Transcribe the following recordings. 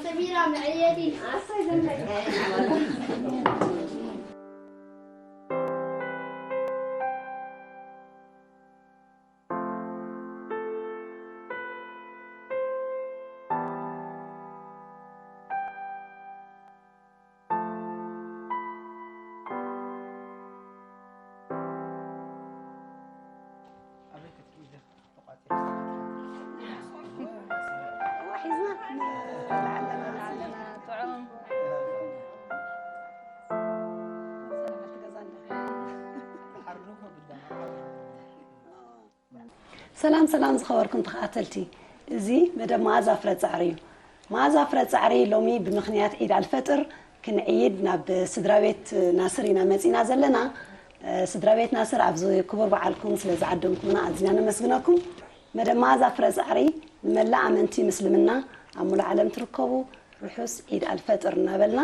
ሰሚራ መዕየዲን ኣሳይ ዘንበቀ ሰላም ሰላም ዝኸበርኩም ተኸታተልቲ፣ እዚ መደብ መኣዛ ፍረ ጻዕሪ እዩ። መኣዛ ፍረ ጻዕሪ ሎሚ ብምኽንያት ዒድ ኣልፈጥር ክንዕይድ ናብ ስድራ ቤት ናስር ኢና መጺና ዘለና። ስድራ ቤት ናስር ኣብዚ ክቡር በዓልኩም ስለ ዝዓደምኩምና ኣዝና ነመስግነኩም። መደብ መኣዛ ፍረ ጻዕሪ ንመላእ ኣመንቲ ምስልምና ኣብ ሙሉእ ዓለም ትርከቡ ርሑስ ዒድ ኣልፈጥር እናበልና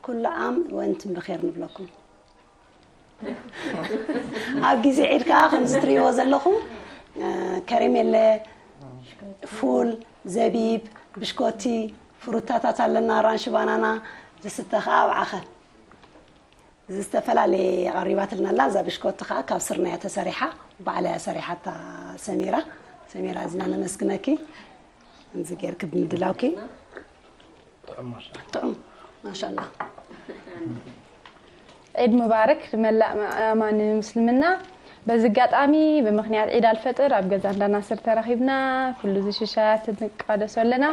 ኩሉ ዓም ወንትም ብኼር ንብለኩም። ኣብ ግዜ ዒድ ከኣ ከምዚ ትርእይዎ ዘለኹም ከሬሜለ፣ ፉል፣ ዘቢብ፣ ብሽኮቲ፣ ፍሩታታት ኣለና፣ ኣራንሺ፣ ባናና፣ ዝስተ ከኣ ኣብዓኸ ዝተፈላለየ ኣቐሪባትልና ኣላ። እዛ ብሽኮቲ ከኣ ካብ ስርናይ እያ ተሰሪሓ፣ ባዕላ እያ ሰሪሓታ ሰሚራ። ሰሚራ እዚና ነመስግነኪ። ከምዚ ጌርኪ ብምድላውኪ። ጥዑም ማሻ ጥዑም ማሻላ። ዒድ ሙባረክ ንመላእ ኣማኒ ምስልምና። በዚ ኣጋጣሚ ብምኽንያት ዒድ ኣልፈጥር ኣብ ገዛ እንዳ ናስር ተራኺብና ኩሉ ዝሽሻያት ንቃደሶ ኣለና።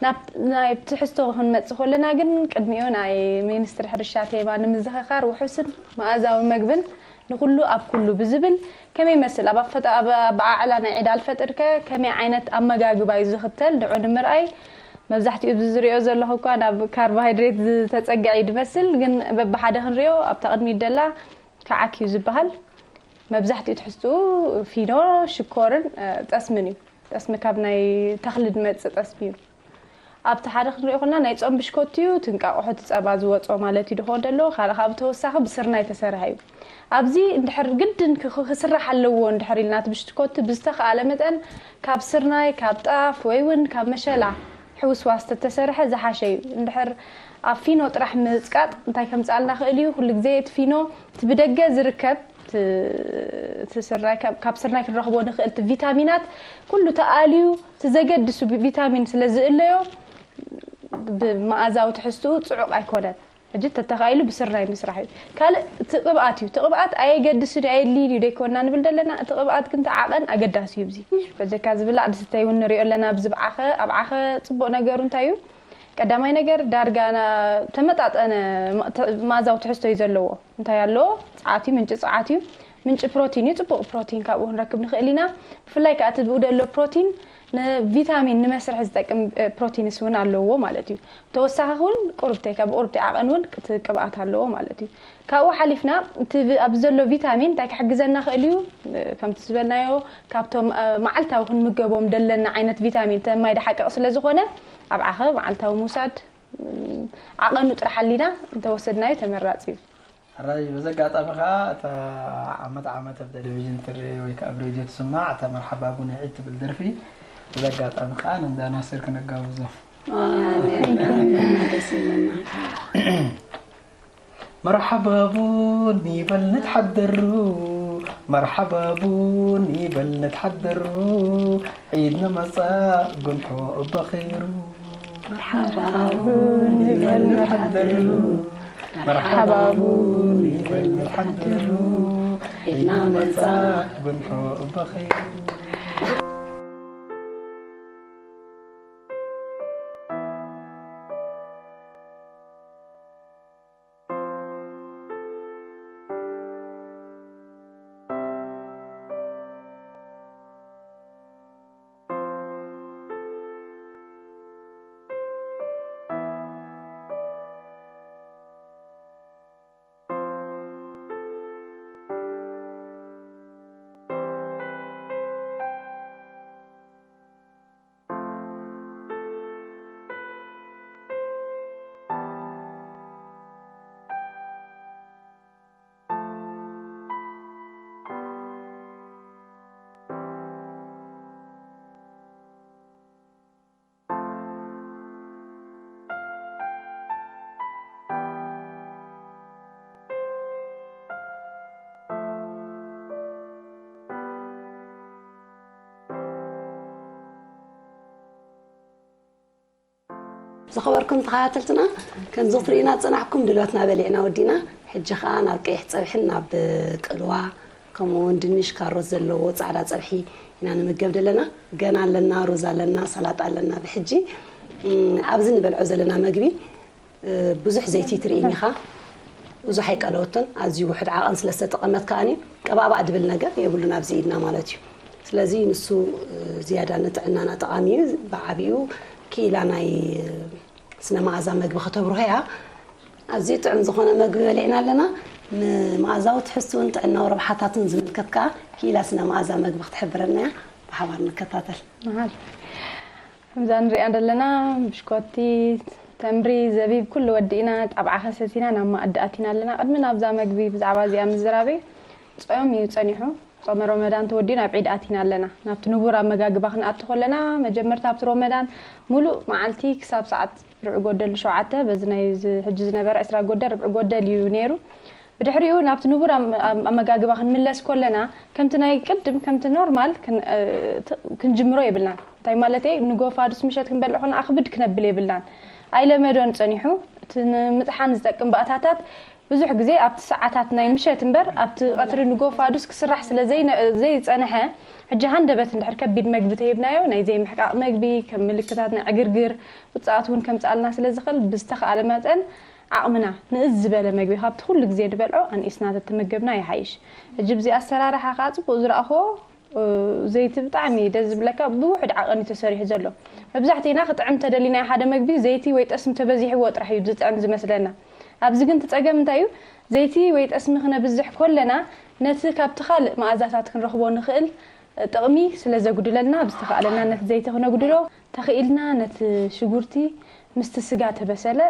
ናብ ናይ ትሕዝቶ ክንመጽእ ከለና ግን ቅድሚኡ ናይ ሚኒስትሪ ሕርሻ ቴማ ንምዝኽኻር ውሑስን መኣዛዊ መግብን ንኹሉ ኣብ ኩሉ ብዝብል ከመይ ይመስል ኣብ ኣፈጣ ኣብ ኣበዓዕላ ናይ ዒድ ኣልፈጥር ከ ከመይ ዓይነት ኣመጋግባ እዩ ዝኽተል ንዑ ንምርኣይ መብዛሕትኡ እዚ ዝሪኦ ዘለኹ እኳ ናብ ካርቦሃይድሬት ዝተፀግዐ እዩ ዝመስል ግን በብሓደ ክንሪኦ ኣብታ ቅድሚት ደላ ከዓክ እዩ ዝበሃል መብዛሕትኡ ትሕዝትኡ ፊኖ ሽኮርን ጠስምን እዩ ጠስሚ ካብ ናይ ተኽሊ ዝመፅእ ጠስሚ እዩ ኣብቲ ሓደ ክንሪኦ ከለና ናይ ጾም ብሽኮቲ እዩ፣ እቲ እንቃቑሖ እቲ ጸባ ዝወጾ ማለት እዩ ድኾን ደሎ፣ ካልእ ካብ ተወሳኺ ብስርናይ ተሰርሐ እዩ። ኣብዚ እንድሕር ግድን ክስራሕ ኣለዎ እንድሕር ኢልና እቲ ብሽኮቲ ብዝተኻእለ መጠን ካብ ስርናይ፣ ካብ ጣፍ ወይ እውን ካብ መሸላ ሕውስዋስ ተተሰርሐ ዝሓሸ እዩ። እንድሕር ኣብ ፊኖ ጥራሕ ምጽቃጥ እንታይ ከምጽኣልና ክእል እዩ? ኩሉ ግዜ እቲ ፊኖ እቲ ብደገ ዝርከብ እቲ ስርናይ ካብ ስርናይ ክንረኽቦ ንኽእል እቲ ቪታሚናት ኩሉ ተኣልዩ እቲ ዘገድሱ ቪታሚን ስለ ዝእለዮ ብመኣዛዊ ትሕዝትኡ ፅዑቕ ኣይኮነን። ሕጂ ተተኻኢሉ ብስርናይ ምስራሕ እዩ። ካልእ እቲ ቅብኣት እዩ። እቲ ቅብኣት ኣየገድስን እዩ ኣየድልይን እዩ ደይኮንና ንብል ዘለና። እቲ ቅብኣት ግን እቲ ዓቐን ኣገዳሲ እዩ። ኣብዚ በጀካ ዝብላዕ ዝስተይ እውን ንሪኦ ኣለና። ኣብዚ ብዓኸ ኣብ ዓኸ ፅቡቕ ነገሩ እንታይ እዩ? ቀዳማይ ነገር ዳርጋ ተመጣጠነ መኣዛዊ ትሕዝቶ እዩ ዘለዎ። እንታይ ኣለዎ? ፀዓት እዩ፣ ምንጪ ፀዓት እዩ፣ ምንጪ ፕሮቲን እዩ። ፅቡቕ ፕሮቲን ካብኡ ክንረክብ ንኽእል ኢና። ብፍላይ ከዓ እቲ ብኡ ዘሎ ፕሮቲን ንቪታሚን ንመስርሒ ዝጠቅም ፕሮቲንስ እውን ኣለዎ ማለት እዩ። ተወሳኺ እውን ቁርብተይ ካብ ቁርብተይ ዓቐን እውን እቲ ቅብኣት ኣለዎ ማለት እዩ። ካብኡ ሓሊፍና እቲ ኣብዚ ዘሎ ቪታሚን እንታይ ክሕግዘና ክእል እዩ? ከምቲ ዝበልናዮ ካብቶም መዓልታዊ ክንምገቦም ደለና ዓይነት ቪታሚን ተማይ ድሓቅቕ ስለ ዝኾነ ኣብ ዓኸ መዓልታዊ ምውሳድ ዓቐኑ ጥራሕ ኣሊና እንተወሰድናዮ ተመራፂ እዩ። ሕራይ በዚ ኣጋጣሚ ከዓ እታ ዓመት ዓመት ኣብ ቴሌቪዥን ትርኢ ወይ ከዓ ኣብ ሬድዮ ትስማዕ እታ መርሓባ ቡን ዒድ ትብል ደርፊ በዚ ኣጋጣሚ ከዓ ንእንዳ ናስር ክነጋብዞ ደስ ይብለና። መርሓባ ቡን ይበል ንትሓደሩ መርሓባ ቡን ይበል ንትሓደሩ ዒድ ንመጻ ጉንሑ እበኺሩ መርሓባ ቡን ይበል ንትሓደሩ መርሓባ ቡን ይበል ንትሓደሩ ዒድ ንመጻ ጉንሑ እበኺሩ ዝኸበርኩም ተኸታተልትና፣ ከምዚ ክትርእዩና ዝጸናሕኩም ድልዋትና በሊዕና ወዲና። ሕጂ ኸኣ ናብ ቀይሕ ጸብሕን ናብ ቅልዋ፣ ከምኡ እውን ድንሽ፣ ካሮት ዘለዎ ጻዕዳ ጸብሒ ኢና ንምገብ ዘለና። ገና ኣለና፣ ሩዝ ኣለና፣ ሰላጣ ኣለና። ብሕጂ እም፣ ኣብዚ ንበልዖ ዘለና መግቢ እ፣ ብዙሕ ዘይቲ ትርእይኒ ኢኻ። ብዙሕ ኣይቀለወቶን፣ ኣዝዩ ውሑድ ዓቐን ስለ ዝተጠቐመት ከኣኒ ቀባእባእ ድብል ነገር የብሉን ኣብዚ ኢድና ማለት እዩ። ስለዚ ንሱ እ፣ ዝያዳ ንጥዕናና ጠቓሚ እዩ። ብዓቢኡ ክኢላ ናይ እ፣ ስነ መኣዛ መግቢ ከተብርሆ እያ። ኣዝዩ ጥዑም ዝኾነ መግቢ በሊዕና ኣለና። ንመኣዛዊ ትሕዝቱን ጥዕናዊ ረብሓታቱን ዝምልከት ከኣ ክኢላ ስነ መኣዛ መግቢ ክትሕብረና እያ። ብሓባር ንከታተል። መሃር። ከምዛ ንሪኣ ዘለና ብሽኮቲ፣ ተምሪ፣ ዘቢብ ኩሉ ወዲእና ጣብዓ ከሰቲና ናብ መኣዲ ኣቲና ኣለና። ቅድሚ ናብዛ መግቢ ብዛዕባ እዚኣ ምዝራበይ ጾም እዩ ጸኒሑ። ጾመ ሮመዳን ተወዲኡ ናብ ዒድ ኣቲና ኣለና። ናብቲ ንቡር ኣመጋግባ ክንኣቲ ከለና መጀመርታ ኣብቲ ሮመዳን ሙሉእ መዓልቲ ክሳብ ሰዓት ርብዒ ጎደል ሸውዓተ በዚ ናይ እዚ ሕጂ ዝነበረ ዕስራ ጎደል ርብዒ ጎደል እዩ ነይሩ። ብድሕሪኡ ናብቲ ንቡር ኣም- ኣም- ኣመጋግባ ክንምለስ ከለና ከምቲ ናይ ቅድም ከምቲ ኖርማል ክን- እ፣ ት- ክንጅምሮ የብልናን። እንታይ ማለተይ ንጎፋዱስ ምሸት ክንበልዕ ከለና ኣኽብድ ክነብል የብልናን። ኣይለመዶን ጸኒሑ። እቲ ንምጥሓን ዝጠቅም ባእታታት ብዙሕ ግዜ ኣብቲ ሰዓታት ናይ ምሸት እምበር ኣብቲ ቀትሪ ንጎፋዱስ ክስራሕ ስለ ዘይነ- ዘይጸንሐ ሕጂ ሃንደበት እንድሕር ከቢድ መግቢ ተሂብናዮ ናይ ዘይምሕቃቕ መግቢ ከም ምልክታት ናይ ዕግርግር ውፅኣት እውን ከምፅኣልና ስለ ዝኽእል ብዝተኽኣለ መጠን ዓቕምና ንእስ ዝበለ መግቢ ካብቲ ኩሉ ግዜ ንበልዖ ኣንኢስና ተተመገብና ይሓይሽ። ሕጂ ብዚ ኣሰራርሓ ከዓ ፅቡቕ ዝረኣኽዎ ዘይቲ ብጣዕሚ ደስ ዝብለካ ብውሕድ ዓቐን እዩ ተሰሪሑ ዘሎ። መብዛሕትእና ክጥዕም ተደሊናዮ ሓደ መግቢ ዘይቲ ወይ ጠስሚ ተበዚሕዎ ጥራሕ እዩ ዝጥዕም ዝመስለና። ኣብዚ ግን እቲ ፀገም እንታይ እዩ? ዘይቲ ወይ ጠስሚ ክነብዝሕ ኮለና ነቲ ካብቲ ካልእ መኣዛታት ክንረኽቦ ንኽእል ጥቕሚ ስለ ዘጉድለልና ብዝተኻእለና ነቲ ዘይቲ ክነጉድሎ ተኽኢልና ነቲ ሽጉርቲ ምስቲ ስጋ ተበሰለ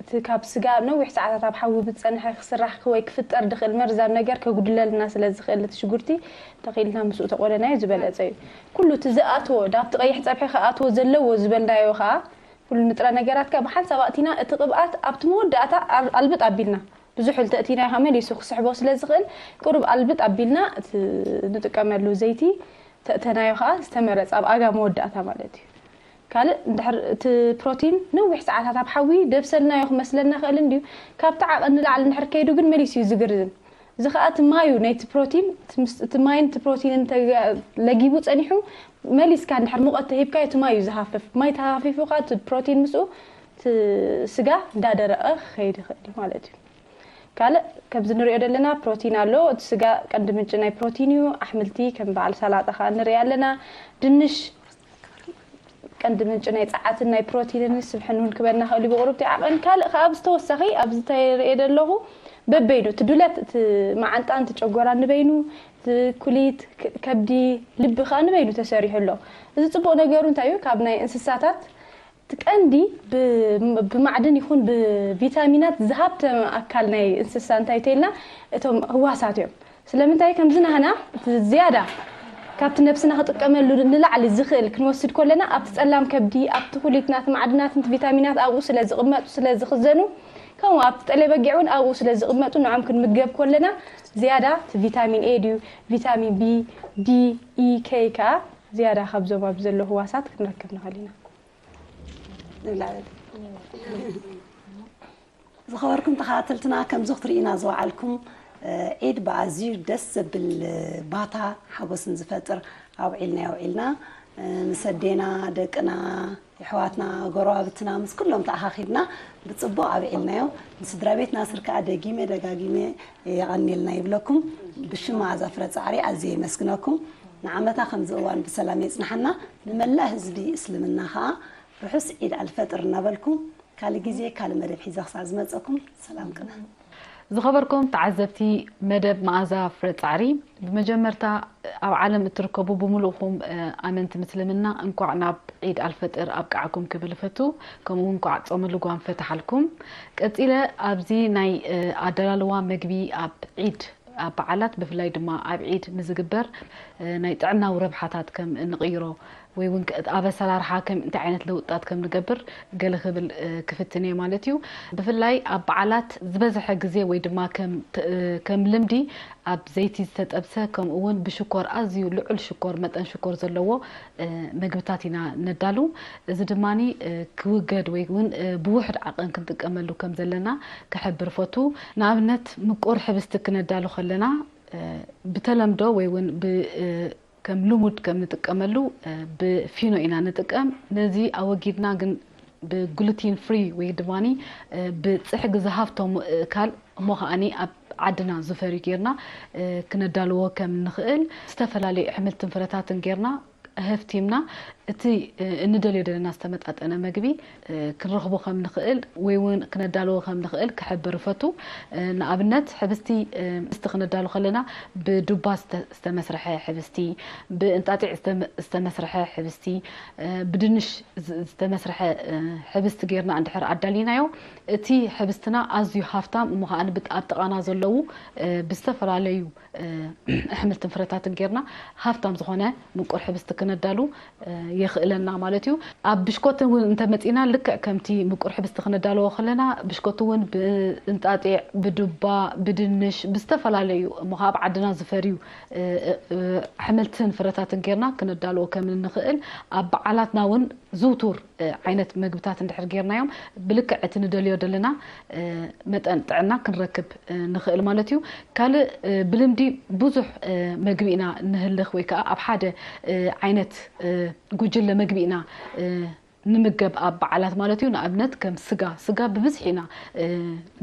እቲ ካብ ስጋ ነዊሕ ሰዓታት ኣብ ሓዊ ብዝጸንሐ ክስራሕ ወይ ክፍጠር ድኽእል መርዛም ነገር ከጉድለልና ስለ ዝኽእል እቲ ሽጉርቲ ተኽኢልና ምስኡ ተቖለናዮ ዝበለጸ እዩ። ኩሉ እቲ ዝኣትዎ ናብቲ ቀይሕ ጸብሒ ክኣትዎ ዘለዎ ዝበልናዮ ኸኣ ኩሉ ንጥረ ነገራት ከኣ ብሓንሳብ ኣእቲና እቲ ቅብኣት ኣብቲ መወዳእታ ኣር- ኣልብጥ ኣቢልና ብዙሕ እንተእቲናዮ ከኣ መሊሱ ክስሕቦ ስለ ዝኽእል ቁሩብ ኣልብጥ ኣቢልና እቲ ንጥቀመሉ ዘይቲ ተእተናዮ ከኣ ዝተመረጸ ኣብ ኣጋ መወዳእታ ማለት እዩ። ካልእ እንድሕር እቲ ፕሮቲን ነዊሕ ሰዓታት ኣብ ሓዊ ደብሰልናዮ ክመስለና ይኽእል እንድዩ። ካብቲ ዓቐን ንላዕሊ እንድሕር ከይዱ ግን መሊሱ እዩ ዝግርዝን። እዚ ከኣ እቲ ማዩ ናይቲ ፕሮቲን እቲ ምስ- እቲ ማይን እቲ ፕሮቲንን ተጋ- ለጊቡ ጸኒሑ መሊስካ እንድሕር ሙቐት ተሂብካዮ እቲ ማይ እዩ ዝሃፍፍ። ማይ ተሃፊፉ ከኣ እቲ ፕሮቲን ምስኡ እቲ ስጋ እንዳደረቐ ክኸይድ ይኽእል እዩ ማለት እዩ። ካልእ ከምዚ ንሪኦ ዘለና ፕሮቲን ኣሎ። እቲ ስጋ ቀንዲ ምንጪ ናይ ፕሮቲን እዩ። ኣሕምልቲ ከም በዓል ሰላጣ ከዓ ንርኢ ኣለና። ድንሽ ቀንዲ ምንጪ ናይ ፀዓትን ናይ ፕሮቲንን ስብሕን እውን ክበና ክእል እዩ ብቁርብቲ ዓቐን። ካልእ ከዓ ኣብዚ ተወሳኺ ኣብዚ እንታይ ሪኤ ዘለኹ በበይኑ እቲ ዱለት እቲ መዓንጣን እቲ ጨጎራን ንበይኑ እቲ ኩሊት ክ- ከብዲ ልቢ ከዓ ንበይኑ ተሰሪሑ ኣሎ። እዚ ፅቡቕ ነገሩ እንታይ እዩ? ካብ ናይ እንስሳታት እቲ ቀንዲ ብ- ብማዕድን ይኹን ብቪታሚናት ዝሃብተ ኣካል ናይ እንስሳ እንታይ ተይልና እቶም ህዋሳት እዮም። ስለምንታይ ከምዚ ናህና እቲ ዝያዳ ካብቲ ነብስና ክጥቀመሉ ንላዕሊ ዝኽእል ክንወስድ ከለና ኣብቲ ጸላም ከብዲ ኣብቲ ኩሊትና እቲ ማዕድናት ንቲ ቪታሚናት ኣብኡ ስለ ዝቕመጡ ስለ ዝኽዘኑ ከምኡ ኣብቲ ጠሌ በጊዕ እውን ኣብኡ ስለ ዝቕመጡ ንዖም ክንምገብ ከለና ዝያዳ እቲ ቪታሚን ኤ ድዩ ቪታሚን ቢ ዲ ኢ ከይ ከዓ ዝያዳ ካብዞም ኣብ ዘለዉ ህዋሳት ክንረክብ ንኽእል ኢና። ዝኸበርኩም ተኸታተልትና ከምዚ ክትርእዩና ዝወዓልኩም ዒድ ብኣዝዩ ደስ ዘብል ባታ ሓጎስን ዝፈጥር ኣውዒልና የውዒልና። ምስ ኣዴና ደቅና የሕዋትና ጎረባብትና ምስ ኩሎም ተኣኻኺብና ብፅቡቕ ኣብዒልናዮ። ንስድራ ቤት ናስር ከዓ ደጊመ ደጋጊመ የቐንየልና ይብለኩም። ብሽም መኣዛ ፍረ ፃዕሪ ኣዝየ የመስግነኩም። ንዓመታ ከምዚ እዋን ብሰላም የፅንሓና። ንመላእ ህዝቢ እስልምና ከዓ ርሑስ ዒድ ኣልፈጥር እናበልኩ ካልእ ግዜ ካልእ መደብ ሒዘ ክሳዕ ዝመፀኩም ሰላም ቅና። ዝኸበርኩም ተዓዘብቲ መደብ መኣዛ ፍረ ፃዕሪ፣ ብመጀመርታ ኣብ ዓለም እትርከቡ ብምሉእኹም ኣመንቲ ምስልምና እንኳዕ ናብ ዒድ ኣልፈጥር ኣብቅዓኩም ክብል እፈቱ። ከምኡ እንኳዕ ጾመ ልጓም ፈትሓልኩም። ቀጺለ ኣብዚ ናይ ኣደላልዋ መግቢ ኣብ ዒድ ኣብ በዓላት ብፍላይ ድማ ኣብ ዒድ ንዝግበር ናይ ጥዕናዊ ረብሓታት ከም እንቕይሮ ወይ እውን ኣብ ኣሰራርሓ እንታይ ዓይነት ለውጥታት ከም ንገብር ገለ ክብል ክፍትን እየ ማለት እዩ። ብፍላይ ኣብ በዓላት ዝበዝሐ ግዜ ወይ ድማ ከም ልምዲ ኣብ ዘይቲ ዝተጠብሰ፣ ከምኡ እውን ብሽኮር፣ ኣዝዩ ልዑል ሽኮር፣ መጠን ሽኮር ዘለዎ መግብታት ኢና ነዳሉ። እዚ ድማ ክውገድ ወይ እውን ብውሕድ ዓቐን ክንጥቀመሉ ከም ዘለና ክሕብር ፈቱ። ንኣብነት ምቁር ሕብስቲ ክነዳሉ ከለና ብተለምዶ ወይ እውን ከም ልሙድ ከም ንጥቀመሉ ብፊኖ ኢና ንጥቀም። ነዚ ኣወጊድና ግን ብግሉቲን ፍሪ ወይ ድማ ብፅሕጊ ዝሃፍተሙ እካል እሞ ከዓኒ ኣብ ዓድና ዝፈርዩ ጌርና ክነዳልዎ ከም ንኽእል፣ ዝተፈላለዩ ኣሕምልትን ፍረታትን ጌርና ኣሀፍቲምና እቲ እንደልዮ ዘለና ዝተመጣጠነ መግቢ ክንረኽቦ ከም ንኽእል ወይ እውን ክነዳልዎ ከም ንኽእል ክሕብር እፈቱ። ንኣብነት ሕብስቲ፣ ምስቲ ክነዳሉ ከለና ብዱባ ዝተመስርሐ ሕብስቲ፣ ብእንጣጢዕ ዝተመስርሐ ሕብስቲ፣ ብድንሽ ዝተመስርሐ ሕብስቲ ጌርና እንድሕር ኣዳሊናዮ፣ እቲ ሕብስትና ኣዝዩ ሃፍታም እሞ ከዓኒ ኣብ ጥቓና ዘለዉ ብዝተፈላለዩ ኣሕምልትን ፍረታትን ጌርና ሃፍታም ዝኾነ ምቁር ሕብስቲ ክነዳሉ የኽእለና ማለት እዩ። ኣብ ብሽኮቲ እውን እንተመፂና፣ ልክዕ ከምቲ ምቁር ሕብስቲ ክነዳልዎ ከለና፣ ብሽኮቲ እውን ብእንጣጢዕ፣ ብዱባ፣ ብድንሽ፣ ብዝተፈላለዩ እሞ ኣብ ዓድና ዝፈርዩ ኣሕምልትን ፍረታትን ጌርና ክነዳልዎ ከም እንኽእል፣ ኣብ በዓላትና እውን ዝውቱር ዓይነት መግብታት እንድሕር ጌርናዮም፣ ብልክዕ እቲ ንደልዮ ዘለና መጠን ጥዕና ክንረክብ ንኽእል ማለት እዩ። ካልእ ብልምዲ ብዙሕ መግቢ ኢና ንህልኽ ወይ ከዓ ኣብ ሓደ ዓይነት ጉጅለ መግቢ ኢና ንምገብ ኣብ በዓላት ማለት እዩ። ንኣብነት ከም ስጋ፣ ስጋ ብብዝሒ ኢና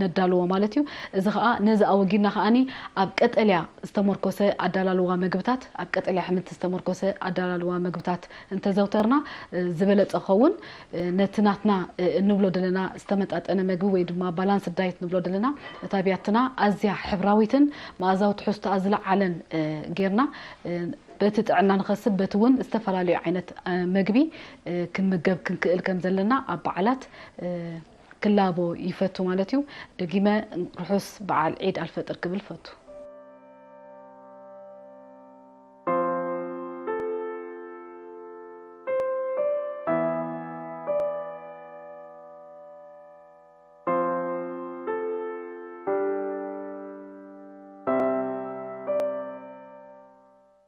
ነዳልዎ ማለት እዩ። እዚ ከዓ ነዚ ኣወጊድና ከዓኒ ኣብ ቀጠልያ ዝተመርኮሰ ኣዳላልዋ መግብታት፣ ኣብ ቀጠልያ ኣሕምልቲ ዝተመርኮሰ ኣዳላልዋ መግብታት እንተዘውተርና ዝበለፀ ክኸውን። ነቲ ናትና እንብሎ ዘለና ዝተመጣጠነ መግቢ ወይ ድማ ባላንስ ዳይት ንብሎ ዘለና፣ እታ ቢያትና ኣዝያ ሕብራዊትን መኣዛዊ ትሕዝቶኣ ዝለዓለን ጌርና በቲ ጥዕና ንኸስብ፣ በቲ እውን ዝተፈላለዩ ዓይነት መግቢ ክንምገብ ክንክእል ከም ዘለና ኣብ በዓላት ክላቦ ይፈቱ ማለት እዩ። ደጊመ ርሑስ በዓል ዒድ ኣልፈጥር ክብል ፈቱ።